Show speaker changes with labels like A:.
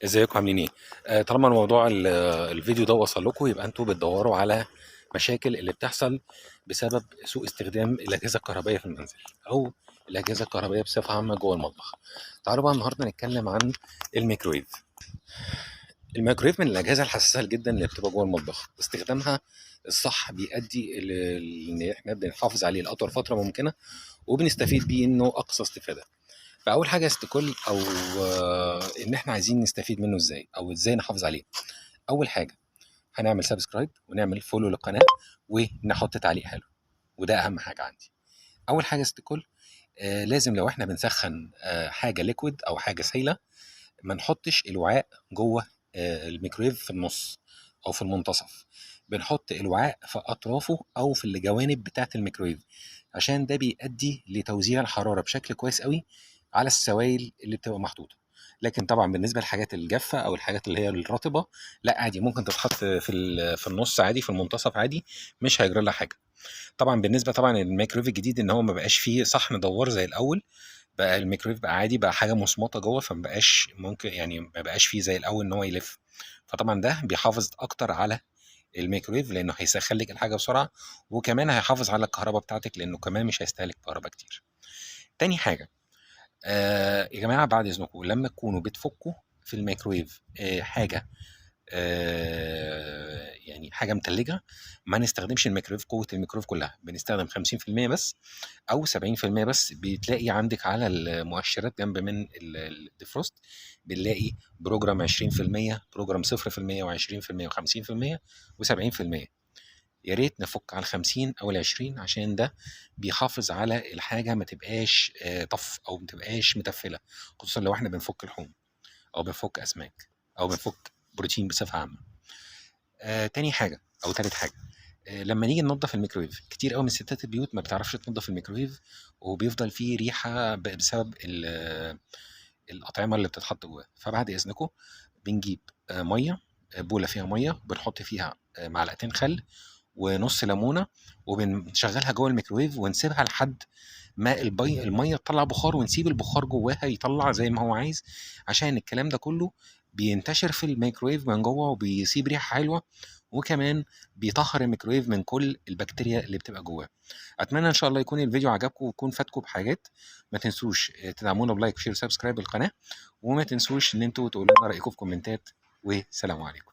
A: ازيكم عاملين ايه؟ طالما الموضوع الفيديو ده وصل لكم يبقى انتوا بتدوروا على مشاكل اللي بتحصل بسبب سوء استخدام الاجهزة الكهربائية في المنزل او الاجهزة الكهربائية بصفة عامة جوه المطبخ. تعالوا بقى النهارده نتكلم عن الميكرويف. الميكرويف من الاجهزة الحساسة جدا اللي بتبقى جوه المطبخ، واستخدامها الصح بيؤدي ان احنا بنحافظ عليه لاطول فترة ممكنة وبنستفيد بيه انه اقصى استفاده. فاول حاجة استكل او ان احنا عايزين نستفيد منه ازاي او ازاي نحافظ عليه. اول حاجة هنعمل subscribe ونعمل follow للقناة ونحط تعليق حلو، وده اهم حاجة عندي. اول حاجة استكل، لازم لو احنا بنسخن حاجة liquid او حاجة سايله ما نحطش الوعاء جوه الميكرويف في النص او في المنتصف، بنحط الوعاء في اطرافه او في الجوانب بتاعه الميكرويف، عشان ده بيؤدي لتوزيع الحرارة بشكل كويس قوي على السوائل اللي بتبقى محطوطة. لكن طبعا بالنسبة للحاجات الجافه او الحاجات اللي هي الرطبة لا عادي، ممكن تتحط في النص عادي، في المنتصف عادي، مش هيجرى لها حاجة. طبعا بالنسبة طبعا للميكرويف الجديد ان هو ما بقاش فيه صحن دوار زي الاول، بقى الميكرويف بقى عادي، بقى حاجة مصمطه جوه، فما بقاش ممكن يعني ما بقاش فيه زي الاول ان هو يلف. فطبعا ده بيحافظ اكتر على الميكرويف لانه هيسخن لك الحاجة بسرعة، وكمان هيحافظ على الكهرباء بتاعتك لانه كمان مش هيستهلك كهرباء كتير. تاني حاجة يا جماعة بعد اذنكم، لما تكونوا بتفكوا في الميكرويف حاجة يعني حاجة متلجه، ما نستخدمش الميكرويف قوة الميكرويف كلها، بنستخدم 50% بس او 70% بس. بتلاقي عندك على المؤشرات جنب من ال defrost بنلاقي program 20%، program 0%، و20%، و50%، و70%. يا ريت نفك على 50 او 20 عشان ده بيحافظ على الحاجة ما تبقاش طف او ما تبقاش متفله، خصوصا لو احنا بنفك لحوم او بنفك اسماك او بنفك بروتين بصفة عامة. تاني حاجة او تالت حاجة، لما نيجي ننظف الميكرويف، كتير قوي من ستات البيوت ما بتعرفش تنظف الميكرويف وبيفضل فيه ريحه بسبب الاطعمة اللي بتتحط جواه. فبعد اذنكم بنجيب مية، بوله فيها مية، بنحط فيها معلقتين خل ونص ليمونه، وبنشغلها جوه الميكرويف ونسيبها لحد ما المية تطلع بخار، ونسيب البخار جواها يطلع زي ما هو عايز، عشان الكلام ده كله بينتشر في الميكرويف من جوه وبيسيب ريحه حلوة، وكمان بيطهر الميكرويف من كل البكتيريا اللي بتبقى جواه. اتمنى ان شاء الله يكون الفيديو عجبكم ويكون فاتكم بحاجات. ما تنسوش تدعمونا ب like و share و subscribe القناة، وما تنسوش ان انتوا تقولوا لنا رايكم في كومنتات، وسلام عليكم.